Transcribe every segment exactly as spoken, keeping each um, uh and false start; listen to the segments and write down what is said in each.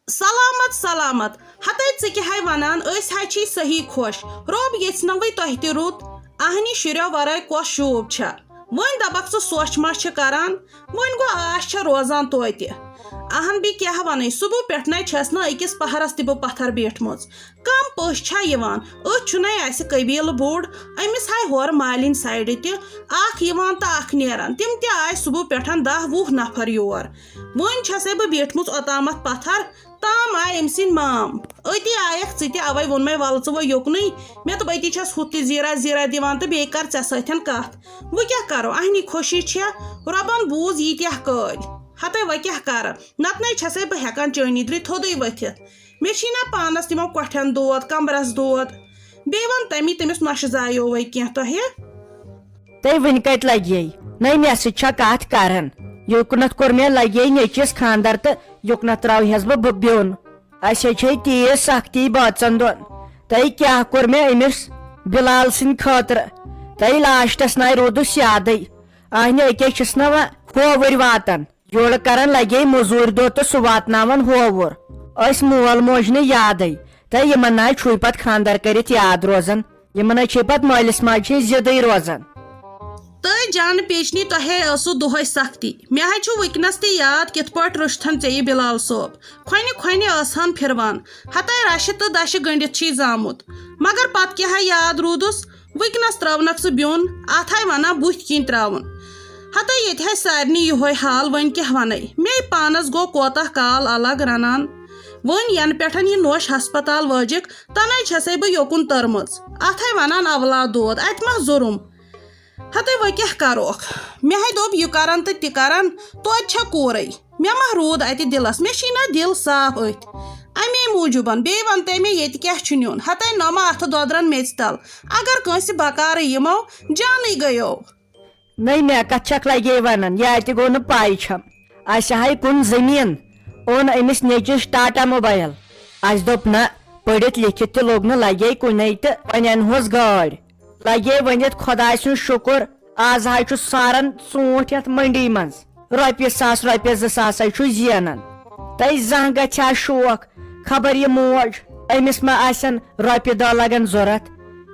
سلامت سلامت۔ ہتے ژٕ کیٛاہ ہے ونان؟ أسۍ ہے چھی صحیح خۄش۔ رۄب یژھِ نہ وٕے تۄہہِ تہِ رُت۔ اہنہِ شُرٮ۪و ورٲے کۄس شوٗب چھےٚ؟ وۄنۍ دپکھ ژٕ سۄچھ ما چھِ کران؟ وۄنۍ گوٚو آش چھےٚ روزان توتہِ۔ اہن بہٕ کیٛاہ ونَے، صبح پٮ۪ٹھ نے چھَس نہٕ أکِس پہرس تہِ بہٕ پتھر بیٖٹھمٕژ۔ کم پٔژھۍ چھا یِوان؟ أتھۍ چھُنَے اَسہِ قبیٖلہٕ بوٚڑ، أمِس ہاے ہورٕ مالِنۍ سایڈٕ تہِ، اکھ یِوان تہٕ اکھ نیران۔ تِم تہِ آے صبح پٮ۪ٹھ دَہ وُہ نفر یور۔ وۄنۍ چھَسَے بہٕ بیٖٹھمٕژ اوٚتامَتھ پتھر، تام آے أمۍ سٕنٛدۍ مام۔ أتی آیَکھ ژٕ تہِ، اَوَے ووٚن مےٚ، وَلہٕ ژٕ وۄنۍ یوٚکنُے۔ مےٚ دوٚپ، أتی چھَس ہُتھ تہِ زیٖرا زیٖرا دِوان تہٕ بیٚیہِ کَر ژےٚ سۭتۍ کَتھ۔ وۄنۍ کیٛاہ کَرو؟ اَہنی خوشی چھےٚ، رۄبَن بوٗز ییٖتیٛاہ کٲلۍ۔ ہَتَے وۄنۍ کیٛاہ کَرٕ؟ نَتہٕ نَے چھَسَے بہٕ ہٮ۪کان چٲنی درٕے تھوٚدُے ؤتھِتھ۔ مےٚ چھی نا پانس تِمو کۄٹھٮ۪ن دود، کمرس دود۔ بیٚیہِ وَن تَمی تٔمِس نۄشہِ زایو وَے کینٛہہ تۄہہِ۔ تہٕ وٕنہِ کَتہِ لَگے؟ نَے مےٚ سۭتۍ چھا کَتھ کَران؟ یُکنَتھ کوٚر مےٚ لَگے نیٚچِس خانٛدر تہٕ یُکنَتھ ترٛاوہَس بہٕ بہٕ بیوٚن۔ اَسہِ ہے چھے تیٖژ سختی بٲژَن دۄن۔ تہٕ کیٛاہ کوٚر مےٚ أمِس بِلال سٕنٛدِ خٲطرٕ؟ تہٕ لاسٹَس نَے روٗدُس یادٕے۔ اَہنہِ أکے چھِس نہ وۄنۍ کھووٕرۍ واتان۔ یورٕ کران لگے مٔزوٗرۍ دۄہ تہٕ سُہ واتناوان ہووُر۔ أسۍ مول موج نہٕ یادٕے۔ تہٕ یِمن نہ چھُے پتہٕ خانٛدر کٔرِتھ یاد روزان۔ یِمن ہے چھے پتہٕ مٲلِس ماجہِ ہٕنٛز ضدٕے روزان۔ تہٕ جان پیچنی، تۄہے ٲسوٕ دۄہے سختی۔ مےٚ ہے چھُ وٕنکیٚنس تہِ یاد کِتھ پٲٹھۍ روٚچھتھن ژےٚ یہِ بِلال صٲب۔ کھۄنہِ کھۄنہِ ٲس ہن پھِروان۔ ہتاے رشہِ تہٕ دشہِ گٔنڈِتھ چھُے زامُت۔ مگر پتہٕ کیٛاہ ہے یاد روٗدُس؟ وٕنکیٚنس ترٛاونکھ ژٕ بیوٚن، اتھ ہے ونان بُتھۍ کِنۍ ترٛاوُن۔ ہتے ییٚتہِ ہے سارنٕے یِہوے حال، وۄنۍ کیٛاہ ونے؟ مے پانس گوٚو کوتاہ کال الگ رنان۔ وۄنۍ ینہٕ پٮ۪ٹھ یہِ نوش ہسپتال وٲجِکھ، تنے چھسے بہٕ یوکُن تٔرمٕژ۔ اتھ ہے ونان اولاد دود، اتہِ ما ظُرُم؟ ہتے وۄنۍ کیٛاہ کروکھ؟ مےٚ ہے دوٚپ یہِ کرن تہٕ تہِ کرن، توتہِ چھےٚ کوٗرے۔ مےٚ ما روٗد اتہِ دِلس، مےٚ چھی نا دِل صاف أتھۍ۔ امے موٗجوٗبن، بیٚیہِ ون تہٕ مےٚ ییٚتہِ کیٛاہ چھُ نیُن؟ ہتے نۄمہٕ اتھٕ دۄدرن میٚژِ تل۔ اگر کٲنٛسہِ بکارٕ یِمو، جانٕے گٔیو۔ نٔے مےٚ کتھ چھکھ لگے ونان، یا تہِ گوٚو نہٕ پاے چھم۔ اسہِ ہاے کُن زٔمیٖن، اوٚن أمِس نیٚچِس ٹاٹا موبایل۔ اسہِ دوٚپ نہ، پٔرِتھ لیکھِتھ تہِ لوٚگ نہٕ لگے کُنے تہٕ وۄنۍ انہوس گٲڑۍ۔ لگے ؤنِتھ خۄداے سُنٛد شُکُر، آز حظ چھُ ساران ژوٗنٛٹھۍ یتھ منڈی منٛز۔ رۄپیہِ ساس، رۄپیہِ زٕ ساس حظ چھُ زینان۔ تۄہہِ زانٛہہ گژھِ ہا شوق، خبر یہِ موج، أمِس ما آسن رۄپیہِ دہ لگان ضروٗرت؟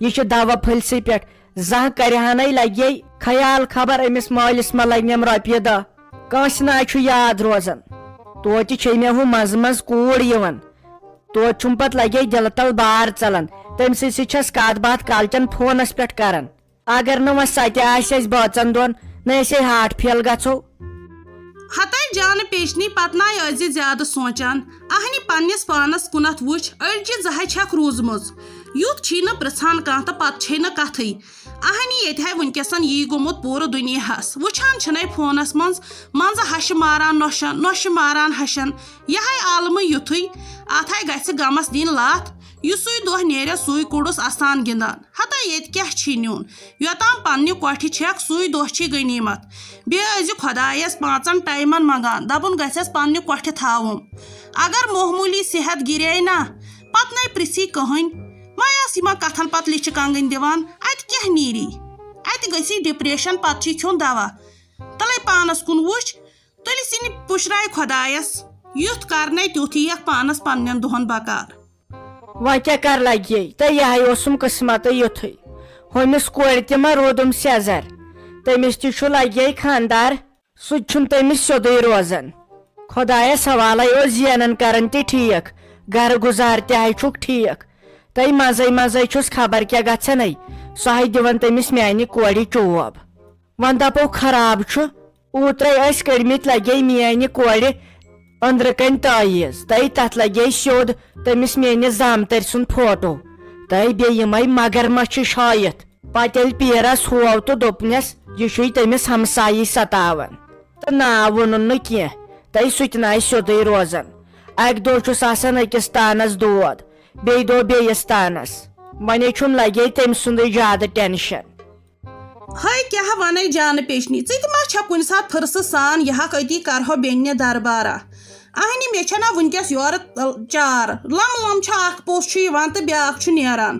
یہِ چھِ دوا پھٔلۍ سٕے پٮ۪ٹھ۔ زانٛہہ کرِ ہا نے لگے خیال، خبر أمِس مٲلِس ما لگنم رۄپیہِ دہ۔ کٲنٛسہِ نہ چھُ یاد روزان۔ توتہِ چھے مےٚ ہُہ منٛزٕ منٛزٕ کوٗر یِوان۔ توتہِ چھُم پتہٕ لگے دِلہٕ تل بار ژلان۔ تٔمۍ سٕے سۭتۍ چھس کتھ باتھ کالچن فونس پٮ۪ٹھ کران۔ اگر نہٕ وۄنۍ سۄ تہِ آسہِ اَسہِ بٲژن دۄن، نہ أسۍ ہے ہارٹ فیل گژھو۔ ہتے جانہٕ پیچنی، پتہٕ ناے ٲسۍ زِ زیادٕ سونٛچان۔ اہنہِ پننِس پانس کُنتھ وٕچھ، أڑجہِ زہے چھکھ روٗزمٕژ۔ یُتھ چھی نہٕ پرژھان کانٛہہ تہٕ پتہٕ چھے نہٕ کتھٕے۔ اہنہِ ییٚتہِ ہے وٕنکیٚسن یی گوٚمُت پوٗرٕ دُنیاہس۔ وٕچھان چھِنے فونس منٛز، منٛزٕ ہشہِ ماران نۄشن، نۄشہِ ماران ہشن۔ یہِ ہے عالمٕے یُتھُے، اتھ ہے گژھِ غمس دِنۍ لتھ۔ یُسُے دۄہ نیرِ سُے کُڑُس استان گِنٛدان۔ ہتا ییٚتہِ کیٛاہ چھی نیُن؟ یوٚتام پننہِ کۄٹھِ چھکھ، سُے دۄہ چھی غنیٖمت۔ بیٚیہِ ٲسۍ زِ خۄدایس پانٛژن ٹایمن منٛگان، دپُن گژھٮ۪س پننہِ کۄٹھِ تھاوُن۔ اگر معموٗلی صحت گِریے نا، پتہٕ نے پرژھی کٕہٕنۍ۔ وۄنۍ آس یِمن کتھن پتہٕ لِچھِ کنگٕنۍ دِوان، اتہِ کیٛاہ نیری؟ اتہِ گژھی ڈپریشن، پتہٕ چھی کھیوٚن دوا۔ تلے پانس کُن وٕچھ، تُلہِ سِنہِ پُشراے خۄدایس، یُتھ کرنے تیُتھ یِیَکھ پانس پننٮ۪ن دۄہن بکار۔ وۄنۍ کیٛاہ کر لگہِ؟ تہٕ یہِ ہَے اوسُم قٕسمتٕے یُتھُے۔ ہُمِس کورِ تہِ ما روٗدُم سیٚزر؟ تٔمِس تہِ چھُ لگے خانٛدار، سُہ تہِ چھُنہٕ تٔمِس سیوٚدُے روزان۔ خۄدایس حوالے اوس زینان کران تہِ ٹھیٖک، گرٕ گُزار تہِ ہَے چھُکھ ٹھیٖک۔ تہٕ منٛزے منٛزے چھُس خبر کیٛاہ گژھان، سُہ ہَے دِوان تٔمِس میانہِ کورِ چوب۔ وۄنۍ دپو خراب چھُ، اوترے ٲسۍ کٔڑمٕتۍ لگے میانہِ کورِ أنٛدرٕ کنۍ تٲویٖز، تہٕ تتھ لگے سیوٚد تٔمِس میٲنِس زامتٕرۍ سُنٛد فوٹو، تہٕ بیٚیہِ یِمے مگرمچھ ہِش ہٲیِتھ۔ پتہٕ ییٚلہِ پیٖرس ہوو تہٕ دوٚپنس، یہِ چھُے تٔمِس ہمسایی ستاوان، تہٕ ناو ووٚنُن نہٕ کینٛہہ، تہٕ سُہ تہِ نہ آسہِ سیوٚدُے روزان۔ اکہِ دۄہ چھُس آسان أکِس تانس دود، بیٚیہِ دۄہ بیٚیِس تانس۔ وۄنۍ چھُم لگے تٔمۍ سُنٛدٕے زیادٕ ٹینشن۔ ہے کیٛاہ ونے جانہٕ پیچنی، ژٕ تہِ ما چھکھ کُنہِ ساتہٕ فٕرسہٕ سان یہِ ہکھ أتی کرہو بیٚنہِ دربارہ؟ اہنہِ مےٚ چھےٚ نا وٕنکیٚس یورٕ چار، لم لم چھُ اکھ پوٚژھ چھُ یِوان تہٕ بیٛاکھ چھُ نیران۔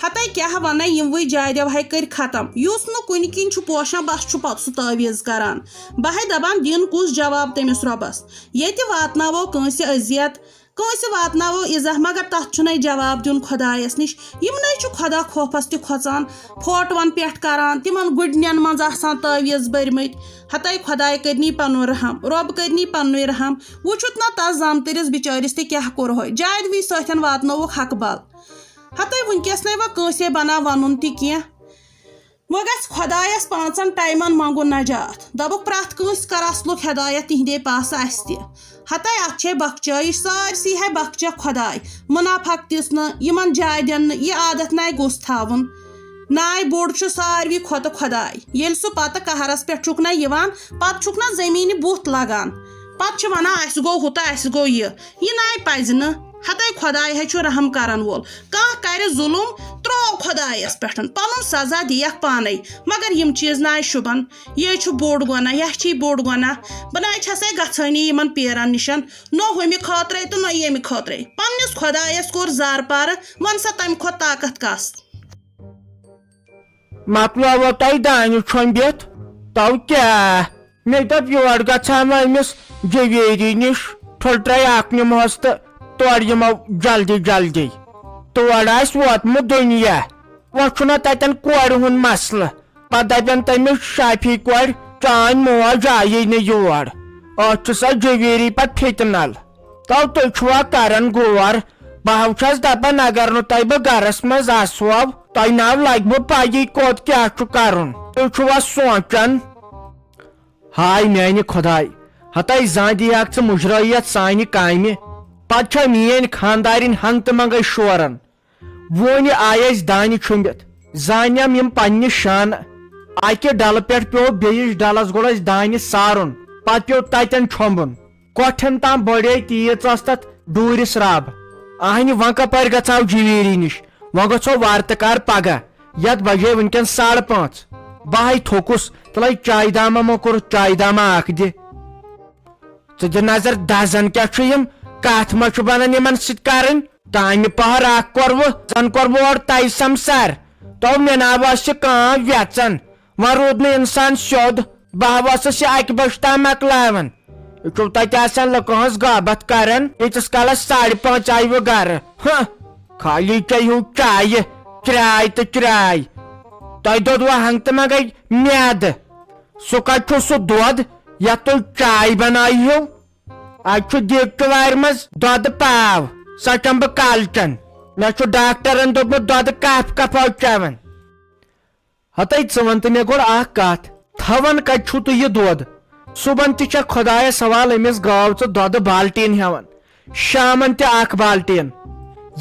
ہتے کیٛاہ ونے، یِموٕے جادیو ہے کٔرۍ ختم۔ یُس نہٕ کُنہِ کِنۍ چھُ پوشان، بس چھُ پتہٕ سُہ تعویٖذ کران۔ بہٕ ہے دپان، دِن کُس جواب تٔمِس رۄبس؟ ییٚتہِ واتناوو کٲنٛسہِ اذیت، کٲنٛسہِ واتناوو ایزا، مگر تتھ چھُنَے جواب دیُن خۄدایس نِش۔ یِمنٕے چھُ خۄدا خوفس تہِ کھۄژان، فوٹوَن پٮ۪ٹھ کران، تِمن گُڈنٮ۪ن منٛز آسان تعویذ بٔرمٕتۍ۔ ہتَے خۄداے کٔرنی پنُن رحم، رۄب کٔرنی پننُے رحم۔ وٕچھُتھ نہ تس زامتٕرِس بِچٲرِس تہِ کیٛاہ کوٚرہوے، جادوی سۭتۍ واتنووُکھ حقہٕ بل۔ ہتَے وٕنکیٚس نے وۄنۍ کٲنٛسے بناو ونُن تہِ کینٛہہ۔ وۄنۍ گژھِ خۄدایس پانٛژن ٹایمن منٛگُن نجات۔ دوٚپُکھ، پرٛٮ۪تھ کٲنٛسہِ کر اصلُک ہدایت تِہنٛدے پاسہٕ اسہِ تہِ۔ ہتَے اتھ چھے بخچٲیِش، سارسی ہے بخچکھ خۄداے۔ منافق تِژھ نہٕ، یِمن جاے دِنہٕ، یہِ عادت ناے گوٚژھ تھاوُن۔ ناے بوٚڑ چھُ ساروی کھۄتہٕ خۄداے۔ ییٚلہِ سُہ پتہٕ قہرس پٮ۪ٹھ چھُکھ نہ یِوان، پتہٕ چھُکھ نہ زٔمیٖنہِ بُتھ لگان۔ پتہٕ چھِ ونان، اسہِ گوٚو ہُہ تہٕ اسہِ گوٚو یہِ۔ یہِ ناے پزِ نہٕ۔ ہتَے خۄداے ہے چھُ رحم کرن وول۔ کانٛہہ کرِ ظُلُم، ترٛوو خۄدایس پٮ۪ٹھ، پنُن سزا دِیَکھ پانے۔ مگر یِم چیٖز ناے شُبن۔ یہِ چھُ بوٚڑ گۄناہ، یہِ چھِ بوٚڑ گۄناہ۔ بہٕ ناے چھسے گژھٲنی یِمن پیرن نِشن، نہ ہُمہِ خٲطرے تہٕ نہ ییٚمہِ خٲطرے۔ پننِس خۄدایس کوٚر زارپارٕ، وَن سا تمہِ کھۄتہٕ طاقت کس؟ مۄکلاوو تۄہہِ دانہِ چھۄمبِتھ؟ تو کیٛاہ؟ مےٚ دوٚپ، یور گژھٕ ہا وۄنۍ أمِس جویری نِش، ٹھُلہٕ ترٛٲے اکھ نِمہوس تہٕ تورٕ یِمو جلدی جلدی۔ تور آسہِ ووتمُت دُنیا۔ وۄنۍ چھُنہ تتٮ۪ن کورِ ہُنٛد مسلہٕ۔ پتہٕ دپن تٔمِس شافی کورِ، چٲنۍ موج آیی نہٕ یور۔ اتھ چھُ سا جویری پتہٕ فِتنل۔ تو تُہۍ چھِوا کران غور؟ بہٕ ہا چھَس دپان، اگر نہٕ تۄہہِ بہٕ گرس منٛز آسہٕ ہو، تۄہہِ ناو لگہِ بہٕ پگی کوٚت کیٛاہ چھُ کرُن۔ تُہۍ چھِوا سونٛچان؟ ہاے میانہِ خۄداے، ہتاے زانٛدِ ہاکھ ژٕ مُجرٲیتھ سانہِ کامہِ۔ پتہٕ چھا میٲنۍ خاندارِنۍ ہنٛگتہٕ منٛگے شوران۔ وونہِ آیہِ اَسہِ دانہِ چھوٚمبِتھ۔ زانیم یِم پننہِ شانہٕ۔ اکہِ ڈلہٕ پٮ۪ٹھ پیوٚو بیٚیِس ڈلس گوٚڑ اَسہِ دانہِ سارُن۔ پتہٕ پیوٚو تتٮ۪ن چھۄمبُن۔ کۄٹھٮ۪ن تام بڑے تیٖژ ٲس تتھ ڈوٗرِس رب۔ اہنہِ وۄنۍ کپٲرۍ گژھو جویری نِش؟ وۄنۍ گژھو وارٕ تہٕ کار پگاہ۔ یتھ بجے وٕنکٮ۪ن ساڑٕ پانٛژھ۔ بہٕ ہاے تھوٚکُس، تلے چایہِ دامہ موٚکُر، چایہِ دامہ اکھ دِ۔ ژٕ دِ نظر، دزن کیٛاہ چھُ یِم؟ کتھ ما چھُ بنان یِمن سۭتۍ کرٕنۍ؟ تامہِ پہر اکھ کوٚروٕ، زن کوٚروٕ اورٕ تۄہہِ سمسار۔ تو مےٚ ناو آسہِ کانٛہہ وٮ۪ژن، وۄنۍ روٗد نہٕ انسان سیوٚد۔ بہٕ ہا اوسُس یہِ اکہِ بجہِ تام مۄکلاوان۔ یہِ چھُو تتہِ آسان لُکہٕ ہٕنٛز غٲبت کران، ییٖتِس کالس ساڑِ پانٛژھ آیہِ وٕ گرٕ۔ ہہ، خٲلی چیٚیِو چایہِ، چراے تہٕ چراے۔ تۄہہِ دوٚدوٕ ہنٛگتہٕ منٛگے میادٕ۔ سُہ کتہِ چھُ سُہ دۄد یتھ تُہۍ چاے بنٲیِو؟ اتہِ چھُ دیگچہِ وارِ منٛز دۄدٕ پاو، سۄ چٮ۪مہٕ بہٕ کالچن۔ مےٚ چھُ ڈاکٹرن دوٚپمُت دۄدٕ کپ کپا چٮ۪وان۔ ہتے ژٕ وَن تہٕ مےٚ گۄڈٕ اکھ کتھ، تھاوان کتہِ چھُو تُہۍ یہِ دۄد؟ صُبحن تہِ چھےٚ خۄدایس حوالہٕ أمِس گاو ژٕ دۄدٕ بالٹیٖن ہٮ۪وان، شامن تہِ اکھ بالٹیٖن۔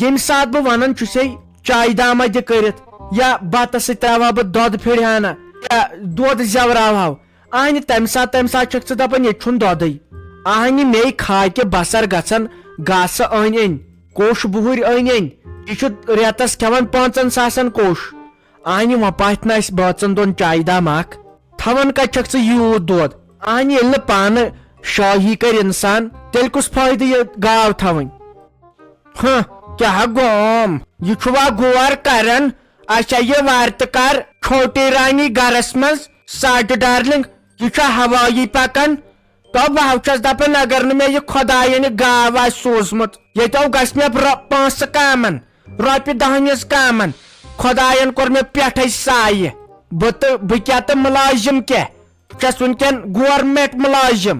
ییٚمہِ ساتہٕ بہٕ ونان چھُسے چایہِ دامہ دِ کٔرِتھ یا بتس سۭتۍ تراوہا بہٕ دۄدٕ پھِرِ ہنا یا دۄد زٮ۪وراوہو، اہنہِ تمہِ ساتہٕ، تمہِ ساتہٕ چھکھ ژٕ دپان ییٚتہِ چھُنہٕ دۄدٕے۔ اہنہِ مے کھاکہِ بسر گژھان گاسہٕ أنۍ أنۍ، کوٚش بُہٕرۍ أنۍ أنۍ۔ یہِ چھُ رٮ۪تس کھٮ۪وان پانٛژن ساسن کوٚش۔ اہنہِ وۄنۍ پاتھِ نہٕ اسہِ بٲژن دۄن چایہِ دام اکھ۔ تھاوان کتہِ چھکھ ژٕ یوٗت دۄد؟ اہنہِ ییٚلہِ نہٕ پانہٕ شٲہی کرِ انسان، تیٚلہِ کُس فٲیدٕ یہِ گاو تھاوٕنۍ؟ ہہ، کیٛاہ گوم؟ یہِ چھُوا غور کران؟ اچھا، یہِ وارٕ تہٕ کر چھوٹی رانی گرس منٛز ساٹہٕ ڈارلنگ، یہِ چھا ہوایی پکان؟ تو بہٕ ہا چھَس دپان، اگر نہٕ مےٚ یہِ خۄداین یہِ گاو آسہِ سوٗزمُت، ییٚتیو گژھِ مےٚ رۄ-، پونٛسہٕ کامن، رۄپیہِ دَہَن ہِنٛز کامن۔ خۄداین کوٚر مےٚ پٮ۪ٹھَے سایہِ۔ بہٕ تہٕ، بہٕ کیٛاہ تہٕ مُلٲزِم کیٛاہ؟ چھَس وٕنکٮ۪ن گورمٮ۪نٛٹ مُلٲزِم۔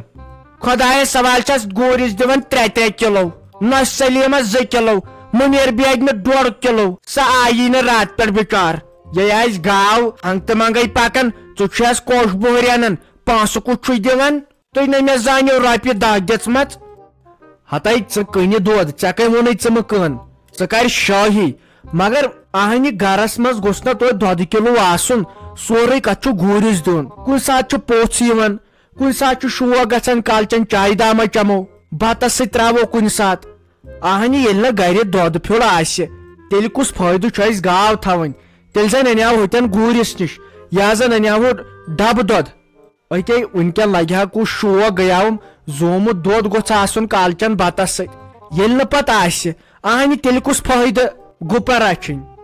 خۄدایس سوال چھَس گوٗرِس دِوان ترٛےٚ ترٛےٚ کِلو، نہ سلیمس زٕ کِلو، مُنیر بیگمہِ ڈۄڈ کِلو۔ سۄ آیی نہٕ راتہٕ پٮ۪ٹھ بِچار۔ یے آسہِ گاو ہنٛگتہٕ منٛگے پکان، ژٕ چھُس کوٚش بُہرِ انان، پونٛسہٕ کُس چھُے دِوان؟ تُہۍ نہ مےٚ زانیو رۄپیہِ دَہ دِژمَژ۔ ہتَے ژٕ کٕنہِ دۄد، ژےٚ کَے ووٚنُے ژٕ مہٕ کٕن، ژٕ کَر شٲہی۔ مگر اہنہِ گرس منٛز گوٚژھ نہ توتہِ دۄدٕ کِلوٗ آسُن، سورُے کتھ چھُ گوٗرِس دیُن۔ کُنہِ ساتہٕ چھُ پوٚژھ یِوان، کُنہِ ساتہٕ چھُ شوق گژھان کالچن چایہِ دامہ چمو، بتس سۭتۍ تراوو کُنہِ ساتہٕ۔ اہنہِ ییٚلہِ نہٕ گرِ دۄدٕ پھیوٚر آسہِ، تیٚلہِ کُس فٲیدٕ چھُ اسہِ گاو تھاوٕنۍ؟ تیٚلہِ زن انیاو ہوٚتٮ۪ن گوٗرِس نِش، یا زن انیاوو ڈبہٕ دۄد۔ أتے وٕنکٮ۪ن لگہِ ہا کُس شوق گٔیاوُم، زومُت دۄد گوٚژھ آسُن کالچن بتس سۭتۍ۔ ییٚلہِ نہٕ پتہٕ آسہِ، اہنہِ تیٚلہِ کُس فٲیدٕ گُپن رچھِنۍ؟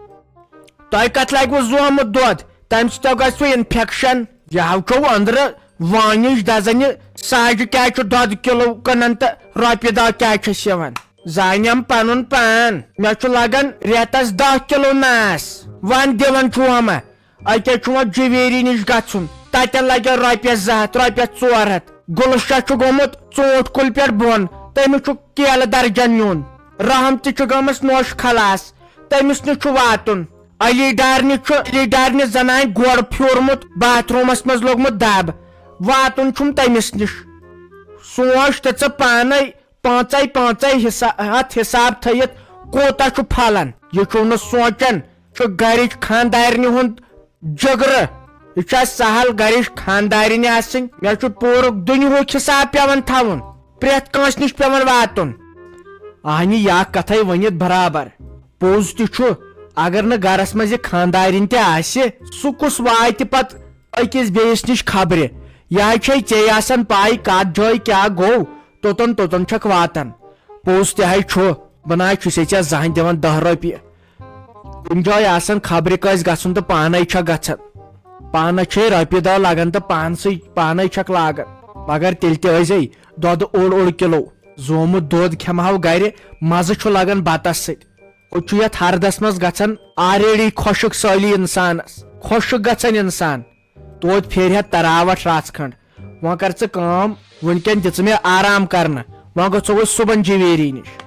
تۄہہِ کتھ لگوٕ زومُت دۄد؟ تمہِ سۭتۍ گژھوٕ انفیکشن۔ یہِ ہاو چھو أنٛدرٕ وانِج دزنہِ ساجہِ کیٛازِ چھُ دۄد کِلو کٕنان تہٕ رۄپیہِ دہ کیٛازِ چھَس یِوان؟ زانیم پنُن پان، مےٚ چھُ لگان رٮ۪تس دَہ کِلوٗ ناس۔ وۄنۍ دِوان چھُ ہما، أکیٛاہ چھُ وۄنۍ جویری نِش گژھُن، تتٮ۪ن لگن رۄپیس زٕ ہتھ، رۄپیس ژور ہتھ۔ گُلشاہ چھُ گوٚمُت ژوٗنٛٹھ کُلہِ پٮ۪ٹھ بۄن، تٔمِس چھُ کیلہٕ درجن نیُن۔ رحم تہِ چھُ گٔمٕژ نوش خلاص، تٔمِس نِش چھُ واتُن۔ علی ڈارنہِ چھُ، علی ڈارنہِ زنانہِ گۄڈ پھیوٗرمُت، باتھ روٗمس منٛز لوٚگمُت دب، واتُن چھُم تٔمِس نِش۔ سونٛچ تہٕ ژٕ پانے، پانٛژے پانٛژے حسا-، ہتھ حساب تھٲیِتھ کوٗتاہ چھُ پھلان۔ یہِ چھُو نہٕ سونٛچان، چھُ گرِچ خاندارنہِ ہُنٛد جگرٕ۔ یہِ چھا سہل گرِچ خاندارنہِ آسٕنۍ؟ مےٚ چھُ پوٗرٕ دُنیہُک حساب پٮ۪وان تھاوُن، پرٛٮ۪تھ کٲنٛسہِ نِش پٮ۪وان واتُن۔ اہنہِ، یہِ اکھ کتھے ؤنِتھ برابر۔ پوٚز تہِ چھُ، اگر نہٕ گرس منٛز یہِ خاندارِنۍ تہِ آسہِ، سُہ کُس واتہِ پتہٕ أکِس بیٚیِس نِش خبرِ؟ یہِ ہا چھے ژےٚ آسان پاے کتھ جایہِ کیٛاہ گوٚو، توٚتن توٚتن چھکھ واتان۔ پوٚز تہِ ہاے چھُ، بہٕ نہ حظ چھُسے ژےٚ زانٛہہ دِوان دَہ رۄپیہِ۔ کُنہِ جایہِ آسان خبرِ کٲنٛسہِ گژھُن تہٕ پانے چھکھ گژھان۔ پانس چھے رۄپیہِ دَہ لگان تہٕ پانسٕے، پانے چھکھ لاگان۔ مگر تیٚلہِ تہِ ٲسۍ زے دۄدٕ اوٚڑ اوٚڑ کِلو۔ زومُت دۄد کھٮ۪مہٕ ہاو گرِ، مزٕ چھُ لگان بتس سۭتۍ۔ ہُہ چھُ یتھ ہردس منٛز گژھان already خۄشک سٲلی انسانس، خۄشک گژھان انسان۔ توتہِ پھیرِ ہا تراوٹھ رژھ کھنڈ۔ وۄنۍ کر ژٕ کٲم، وٕنکٮ۪ن دِ ژٕ مےٚ آرام کرنہٕ، وۄنۍ گژھو أسۍ صُبحن جویری نِش۔